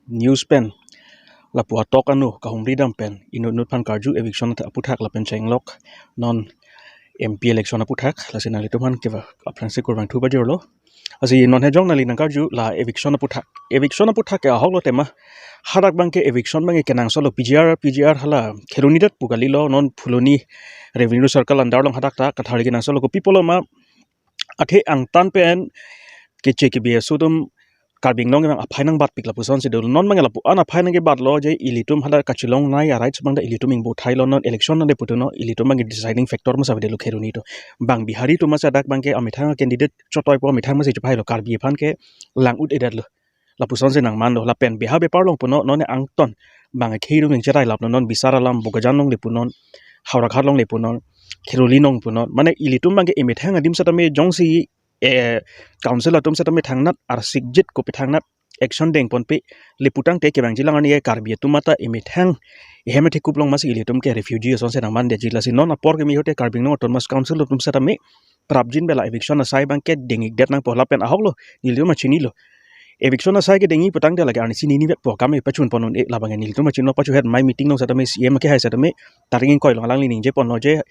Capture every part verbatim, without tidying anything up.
news pen lapu atok anu kahumri dam pen inut inut aphan karju eviction aputhak lapen chenglok non M P election aputhak, lasi nanglitum aphan keva aphrangsi kurvangthu pajirlo. Lasi non hejong nangli nangkarju la eviction aputhak. Eviction aputhak ke ahok lo tema. Hadak abangke eviction abangke kenangsot lo, P G R, P G R hala Kheroni det pu kalilo, non Phuloni Revenue Circle under along hadak ta Kathar kenangsot lo, kopi pulo ma athe angtan pen keche kebi aso atum Karbi Anglong abang aphai nangbatpik lapuson si dolo. Non abangke lapu-an aphai nangkebatlo je ilitum hala kachelongnei a-rights abang ta ilitum ingbo thailo, non election nangde putu non ilitum abangke deciding factor masa avedetlo Kheroni atum. Bang Bihari atum masa dak abangke amethang candidate chotoipo, amethang masi chephailo, Karbi aphan ke lang-ut-edetlo. Lapuson si nangmanlo, lapen beha bepar along punon, non angtan bang akhei atum ningcherai laplo, non Bisar alam, Bokajan along le punon, Howraghat along le punon, Kheroni along punon. Mane ilitum abangke emethang adim setame jongsi eh, council atum setame thangnat arsikjit kopi thangnat action dengponpe le putangte kevangjilang arni ke Karbi atum mata emethang ehem athekup along masi ilitum ke refugee asonsi nangmandetji. Lasi non apor kimi hote Karbi Anglong Autonomous Council atum setame prapjin pen la eviction asai abangke deng-ikdet nangpo, lapen ahok lo, nelitum chinilo. Eviction asai kedengji putangte lake arnisi nini vetpo, kam pachun pon un-e, labang nelitum chinilo, pachuhet mai meeting along setame C M kehai setame tarik ingkoi along alangli ningje ponlo je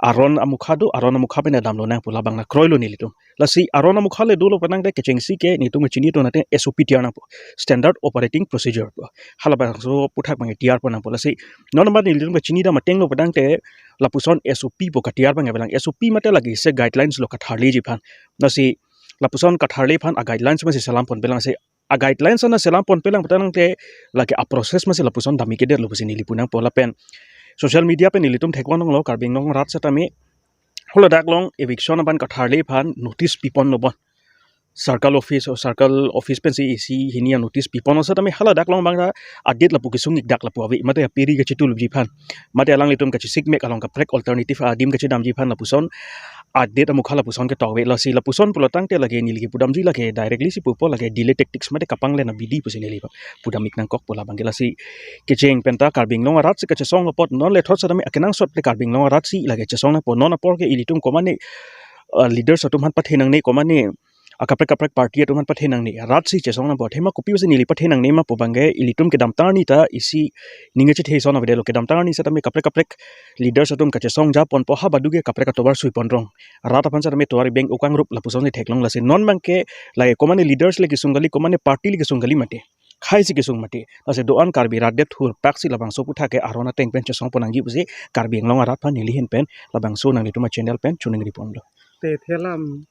aron amukha do, aron amukha pen damlo nangpo, labang na kroilo nelitum. Lasi aron amukha le dolo putangte kechengsi ke nelitum chini to nate S O P tiar nangpo, Standard Operating Procedure pu. Halabangso aputhak abang tiar pon nangpo. Lasi non abang nelitum kachini dam ateng lo putangte lapuson S O P pu katiar abang avelang. S O P mate lake isi guidelines lo katharleji aphan. Lasi lapuson katharle aphan a-guidelines masi selam ponpelang, si a-guidelines ana selam ponpelang putangte lake a-process masi lapuson dam-ik-edetlo pusi neli pu nangpo, lapen social media pen nelitum thekvon longlo, Karbi Anglong arat setame haladak along eviction abang katharle aphan notice piponlo bon. Circle office, o circle office pensi isi hini a-notice piponlo setame haladak along abang ta a-date lapu kesung-ikdak lapu ave, mate a-peri kachetulji aphan, mate alanglitum kachesik mek along kaprek alternative adim kachedamji aphan lapuson a-date amukha lapuson ketok ave. Lasi lapuson pulo tangte lake neli kepudamji lake directly si pupo, lake delay tactics mate kapanglen abidi pusi neli pudam-ik nangkokpo labangke. Lasi kecheng penta Karbi Anglong arat si kachesong apot non lethot setame akenangsot le Karbi Anglong arat si lake chesong nangpo. Non apor ke ilitum komane, uh, leaders atum aphan pathe nangne, komane akaprek kaprek party atum aphan pathe nangne, rat si chesong nangpo. Athema kopi pusi neli pathe nangne ma pu abangke ilitum kedamtang arni ta isi ning kachethe ason avedetlo, kedamtang arni setame kaprek kaprek leaders atum kachesong japonpo, ha badu ke kaprek atovar suiponrong. Rat aphan setame tovar beng ukang rup lapuson si theklong. Lasi non abangke lake komane leaders le kesung kali, komane party le kesung kali mate, khei si kesung mate, lasi do-an Karbi rat det thurpak si labangso aputhak ke aron ateng pen chesong pon nangji pusi Karbi Anglong arat aphan neli ahin pen labangso nanglitum a-channel pen choningri ponlo. Te thelam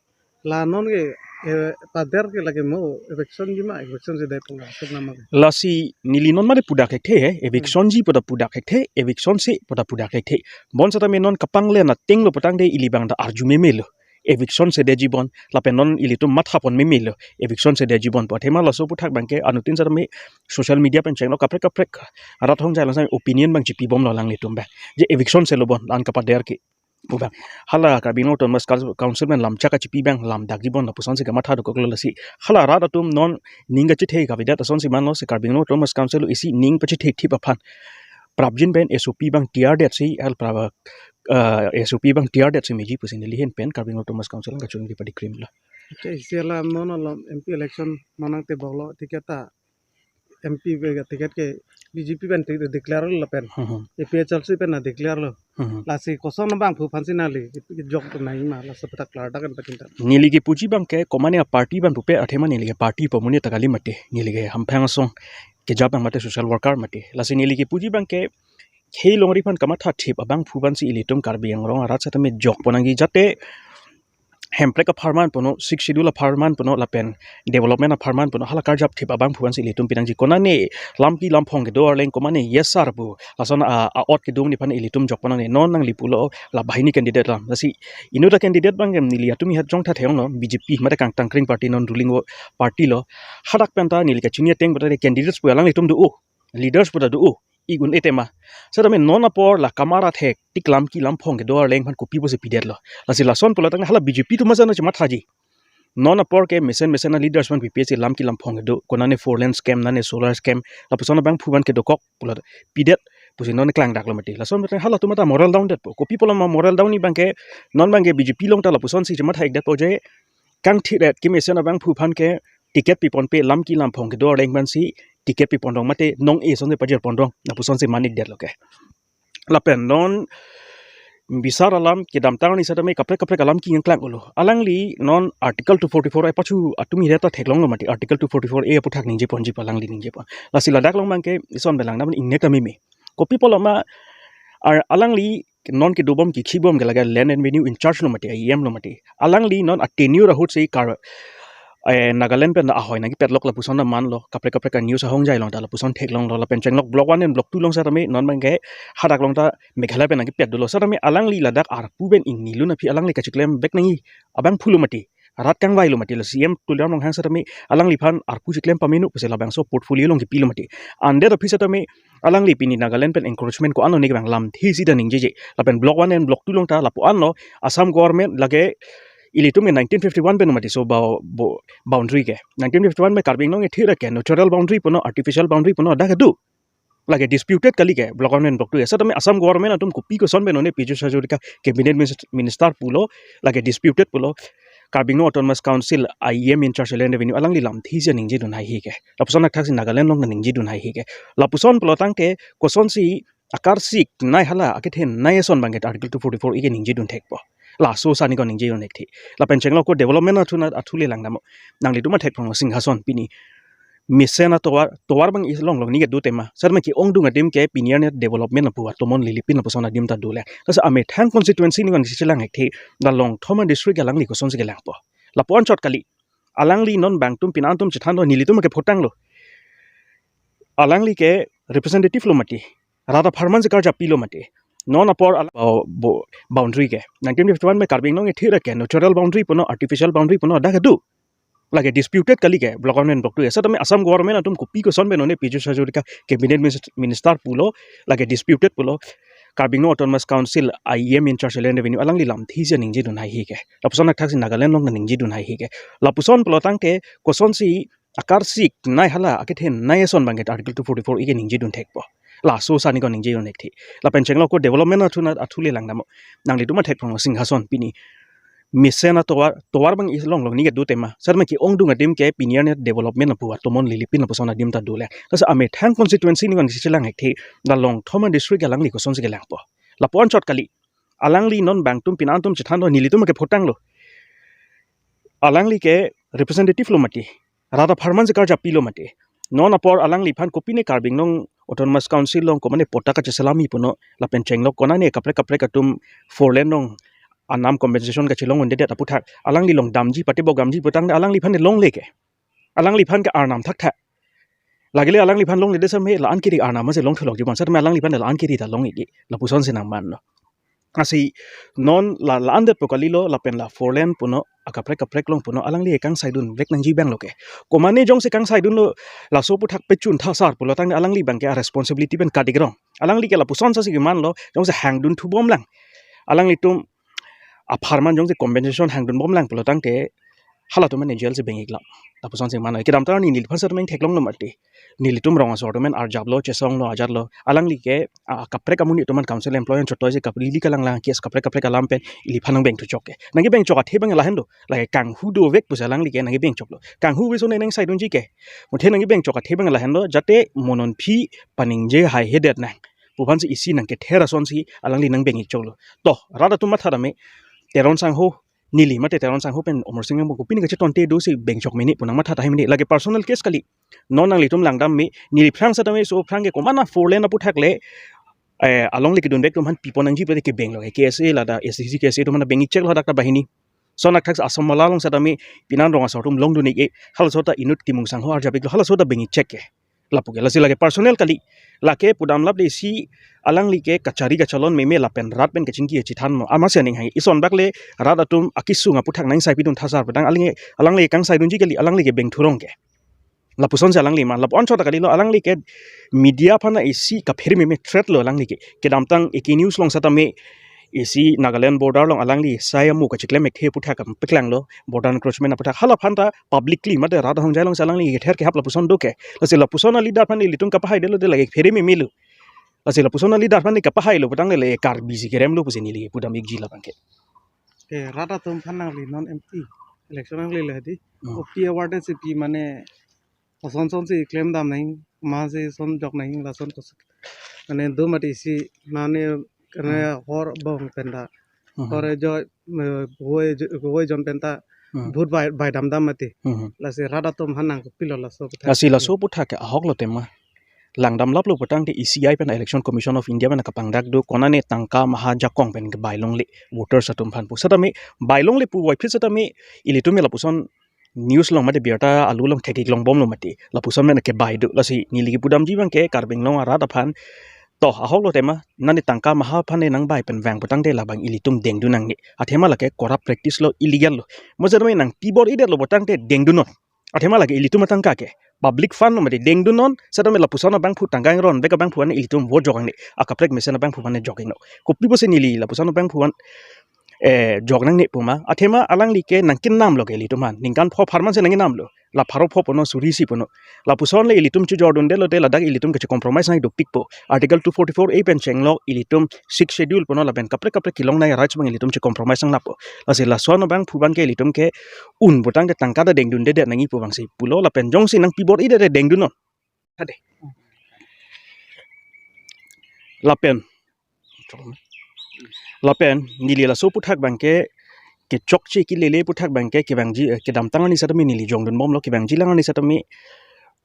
la non ke, eh, pader ke lake mo eviction ji ma, eviction si dai pula sub nama ke. Lasi neli non mate pudak thekthe, eh, eviction ji pu ta pudak thekthe, eviction si pu ta pudak thekthe. Bon setame non kapanglen ateng lo putangte ili abang ta arju memelo. Eviction si detji bon, lapen non ilitum matha pon memelo, eviction si detji bon pu. Athema laso aputhak abangke anuttin setame social media pen chenglo, kaprek kaprek rat hong jai lo setame opinion abang chipibomlo alanglitum abang je eviction si lo bon, la-an kapader ke pu abang. Hala Karbi Anglong Autonomous Council, Council pen lamchak kachipi abang lamdakji bon lapuson si kamatha dokoklo. Lasi hala rat atum non ning kachethe kavedet ason si manlo, si Karbi Anglong Autonomous Council isi ning pachethethip aphan prapjin pen S O P abang tiardet si, hal pra, uh, S O P abang tiardet si meji pusi neli ahin pen Karbi Anglong Autonomous Council kachoningri padikrimlo. Okay, isi alam non alam M P election manang te boklo ticket ta M P ke ticket ke B J P pen ti-, declare lo lapen. Hmm, hmm. A P H L C pen na declare lo. Hmm, hmm. Lasi koson abangphu aphan si nangli jok nai ma, laso aputhak klardak an pakinta. Neli kepuji abangke komane a-party abang pupe athema neli ke party pu amonit ta kali mate, neli ke hamphang asong kejap abang mate, social worker mate. Lasi neli kepuji abangke khei longri aphan kamathathip abangphu aphan si ilitum Karbi Anglong arat setame jok pon nangji, jate Hemprek apharman punon, Sixth Schedule apharman punon, lapen development apharman punon, hala karjapthip abangphu aphan si ilitum pinangji. Konane lamki lamphong kedo arleng, komane yes sir pu lason a, a-ot kedun aphan ilitum jok pon nangne. Non nangli pulo la banghini candidate alam. Lasi inut a-candidate abang neli atum ihat jong tha theklonglo, B J P mate kangtangkring party, non ruling o party lo. Hadak penta neli kachini ateng penta candidates pu alanglitum do-o, leaders pu ta do-o, ik un-e tema. Setame non apor la kamar athek tik lamki lamphong kedo arleng aphan kopi pusi pidetlo. Lasi lason pulo tangte hala B J P atum masa na chemathaji. Non apor ke mesen mesen a-leaders aphan pipe si lamki lamphong kedo, konane four lane scheme, nane solar scheme, lapuson abangphu aphan kedokok pulo pidet pusi non klangdaklo mate. Lason mate halatum ta moral down detpo. Kopi pulo ma moral down ni abangke, non abangke B J P along ta lapuson si chematha-ikdetpo je kangthir-et kemesen abangphu aphan ke ticket piponpe, lamki lamphong kedo arleng aphan si ticket pi pondong mate nong-e asonsi pajir pondong, lapuson si manik detlo ke. Lapen non bisar alam kedamtang arni setame kaprek kaprek alam kingklang ulo. Alangli non Article two forty-four A pachu atum ire ta theklonglo mati, Article two forty-four A aputhak ningje ponji pu alangli ningje pon. Lasi ladak along abangke ison belang naman ingnek kami me. Kopi pulo ma ar alangli non kedobom kekhibom ke lake Land and Revenue in charge lo mati, E M lo mati. Alangli non a tenure ahut si kar eh, Nagaland pen ahoi nangkepetlok lapuson manlo, kaprek kaprek a news ahongjai along ta lapuson theklonglo, lapen chenglok block one and block two along setame non abangke hadak along ta Meghalaya pen nangkepet dolo setame alangli ladak arpu pen ingnilun aphi alangli kachiklem vek nangji abang phulo mati. Rat kangvailo mati, la C M Tuliram Ronghang setame alangliphan arpu chiklem pamenu pusi labangso portfolio along kepilo mati. Andet aphi setame alangli pini Nagaland pen encroachment ko-an lo ne ke abang lamthe si ta ningjeje. Lapen block one and block two along ta lapu-an lo Assam government lake ilitum ke nineteen fifty-one pen mati so bau-, bo-, boundary ke. Nineteen fifty-one pen Karbi Anglong ethir ke natural boundary puno artificial boundary puno dak do. Lake disputed kali ke block one and block two. Setame Assam government atum kopi koson pen non-e Piyush Hazarika cabinet minis-, minister pulo, lake disputed pulo. Karbi Anglong Autonomous Council E M in charge Land Revenue alangli lamthe si ningjedun haihe ke. Lapuson athak si Nagaland along ningjedun haihe ke. Lapuson pulo tangte kosonsi akarsik nai hala akethe nai ason abangke Article two forty-four A ke ningjedun thekpo. Laso sani ko ningjedun thekthe. Lapen chenglok ko development athu na athu le lang damo. Nanglitum athek phrong Singhason pini mesen atovar, tovar abang is long long ni ke do tema. Setame ke-ongdung adim ke pini arni development apu atomon lilipin lapuson adim ta do le. Lasi amethang constituency ni ko ningje chelang thekthe. La Longthom a district alangli kosonsi kelangpo. Lapu-an chot kali. Alangli non bangtum pini atum chethanlo, nelitum ke photanglo. Alangli ke representative lo mati. Rat apharman si karjapilo mati. Non apor al-, bo-, bo-, boundary ke. Nineteen fifty-one pen Karbi Anglong ethir ke natural boundary puno artificial boundary puno dak do. Lake disputed kali ke block one and block two. Setame Assam government atum kopi koson pen non-e Piyush Hazarika cabinet minis-, minister pulo, lake disputed pulo. Karbi Anglong Autonomous Council E M in charge Land Revenue alangli lamthe si ningjedun haihe ke. Lapuson athak si Nagaland along ningjedun haihe ke. Lapuson pulo tangte kosonsi akarsik nai hala akethe nai ason abangke Article two forty-four A ke ningjedun thekpo. Laso sani ko ningjedun thekthe. Lapen chenglok ko development athu na athu le lang damo. Nanglitum athek phrong Singhason pini mesen atovar, tovar abang is long long ni ke do tema. Setame ke-ongdung adim ke pini arni development apu atomon lilipin lapuson adim ta do le. Lasi amethang constituency ni ko ningje chelang thekthe. La Longthom a district alangli kosonsi kelangpo. Lapu-an chot kali. Alangli non bangtum pini atum chethanlo, nelitum ke photanglo. Alangli ke representative lo mati. Rat apharman si karjapilo mati. Non apor alangliphan kopine Karbi Anglong Autonomous Council along komane patta kacheselami puno lapen chenglok konane kaprek kaprek atum four lane along anam compensation kachelong un'edet aputhak alangli along damji pati bo gamji putang alangliphan longle ke. Alangliphan ke arnam thakthak. Lagile alangliphan longledet setame la-an kiri arnam si longthulok jibon setame alangliphan la-an kiri ta long-e ke. Lapuson si nangmanlo. Lasi non la, la-an det pu kalilo lapen la four lane puno akaprek kaprek along puno alangli kangsaidun vek nangji abang lo ke. Komane jongsi kangsaidunlo laso aputhak pechun thasar pulo tangte alangli abangke a responsibility pen kadikrong. Alangli ke lapuson sa si kemanlo jongsi hangdun thubom lang. Alanglitum apharman jongsi compensation hangdunbom lang pulo tangte halatum mane jail si beng-ik lang. Lapuson si mano. Kedamtang arni neliphan setame theklonglo mati. Nelitum rong asor atum arjaplo, chesonglo, ajatlo. Alangli ke, ah, kaprek amonit atum council employee chotoi si kaprek ili kalang lang case kaprek kaprek alam pen iliphan nangbeng thuchok ke. Nangkebeng chok athe abang lahenlo. Lake kanghu dovek pusi alangli ke nangkebeng choklo. Kanghu ave ason nangsaidunji ke. Muthe nangkebeng chok athe abang lahenlo. Jate mo non aphi paningje haihedet nang pu aphan si isi nangkether asonsi alangli nangbeng-ik choklo. To, rat atum matha tame, Teron Sangho, neli mate Teron Sangho pen Amarsing Engbong kopine kachetonte dosi beng chok mene pu nangmatha tahai mene. Lake personal case kali. Non nanglitum langdam me, neliphan setame so aphan ke komane four lane aputhak le, eh, alongle kedun vek atum aphan pipon nangji pute kebenglo. K S A lata S D C K S A atum aphan beng-ik cheklo dak ta banghini. Lason athak Assam mala along setame pini an rong asor atum longdun-ik e. Halaso ta inut Timung Sangho arjap-iklo, halaso ta beng-ik chek ke. Lapu ke, lasi lake personal kali. Lake pudam lap de si alangli ke kachari kachalon meme lapen rat pen kachingki chethan mo. Amatsi aning hai. Ison bak le rat atum akesung aputhak nangsaipidun thasar putang alangli, alangli kangsaidunji kali, alangli kebeng thurong ke. Lapuson si alangli ma, lapu-an chot kalilo, alangli ke media aphan isi kaphere meme threat lo alangli ke. Kedamtang Eki News along setame isi Nagaland border along alangli sai amu kachiklem ekthe aputhak kam peklanglo, border encroachment aputhak hala aphan ta publicly mate rat ahongjai along si alangli kether kehap lapuson do ke. Lasi lapuson a leader aphan ilitum kapahaidetlo de lake phere meme lo. Lasi lapuson a leader aphan kapahailo putang le le Karbi si kerem lo pusi neli pudam-ikji labang ke. Eh, rat atum aphan nangli non M P election nanglele hadi. Hmm. Kopi awareness pi mane Koson son si klem dam nang, ma si son jok nang, lason kos. Ane do mati isi, mane kene Hmm. hor bong penta. Hmm. Hor ejoi, eh, hoi jo-, hoi jon penta, Hmm. vote bai, bai dam dam mati. Hmm. Lasi rat atum aphan nangkokpilo laso aputhak. Lasi laso aputhak ke ahok lo tema. Langdam laplo putangte E C I pen Election Commission of India pen kapangdak do konane tangka maha jakong pen kebai longle voters atum aphan pu. Setame bai longle puvoiphit setame ilitum lapuson news along mate birta alu along thek-ik longbomlo mati. Lapuson pen kebai do. Lasi neli kipudamji abang ke Karbi Anglong arat aphan. To, ahok lo tema, nani tangka maha aphan ne nangbai pen vang putangte labang ilitum dengdun nangne. Athema lake corrupt practice lo, illegal lo. Mo setame nangpi bor-idetlo putangte dengdunnon. Athema lake ilitum atangka ke public fund lo mati, dengdunnon, setame lapuson abangphu tangka ingronvek abangphu aphan ilitum vote jok nangne. Akaprek mesen abangphu aphan jok-iknon. Kopi pusi neli lapuson abangphu aphan, eh, jok nangne puma. Athema alangli ke nangkenamlo ke ilitum aphan. Ningkan pho phar man si nangkenamlo. La pharo pho punon, suri isi punon. Lapuson le ilitum chejordunde lote ladak ilitum ke che-compromise nangdopikpo. Article two forty-four A pen chenglok ilitum Sixth Schedule punon lapen kaprek kaprek kelong nai rights abang ilitum che-compromise nanglappo. Lasi lason abangphu abang ke ilitum ke un putangte tangka ta dengdundedet nangji pu abang si pulo lapen jongsi nangpi bor-idetde dengdunnon. Ade. Lapen. Lapen, neli laso aputhak abang ke, kechokche kelele aputhak abang ke, kevangji, eh, kedamtang arni setame neli jongdunbomlo, kevangjilang arni setame,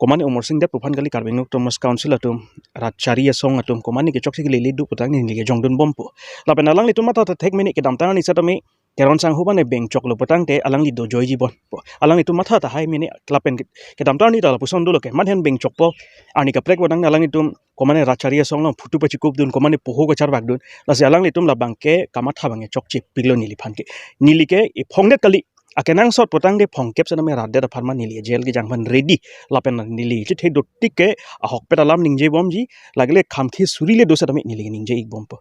komane Amarsing Deb pu aphan kali Karbi Anglong Autonomous Council atum, rat chari asong atum, komane kechokche kelele do putang neli kejongdunbompo. Lapen alanglitum matha ta thek mene kedamtang arni setame, Teron Sangho abang ne bengchoklo putangte alangli dojoiji bompo. Alanglitum matha tahai mene lapen ke-, kedamtang arni ta lapuson dolo ke. Manhen bengchokpo, arni kaprek putang alanglitum komane rat chari asong along photo pachikupdun, komane poho kacharvakdun. Lasi alanglitum labang ke kamatha abang ke chokchepiklo neliphan ke. Neli ke iphongdet kali. Akenangsot putangte phongkep setame ratdet apharman neli jail kejang aphan ready. Lapen neli chethek dotik ke ahokpet alam ningjebomji. Lake le khamkhe suri le do setame neli ningje-ikbompo.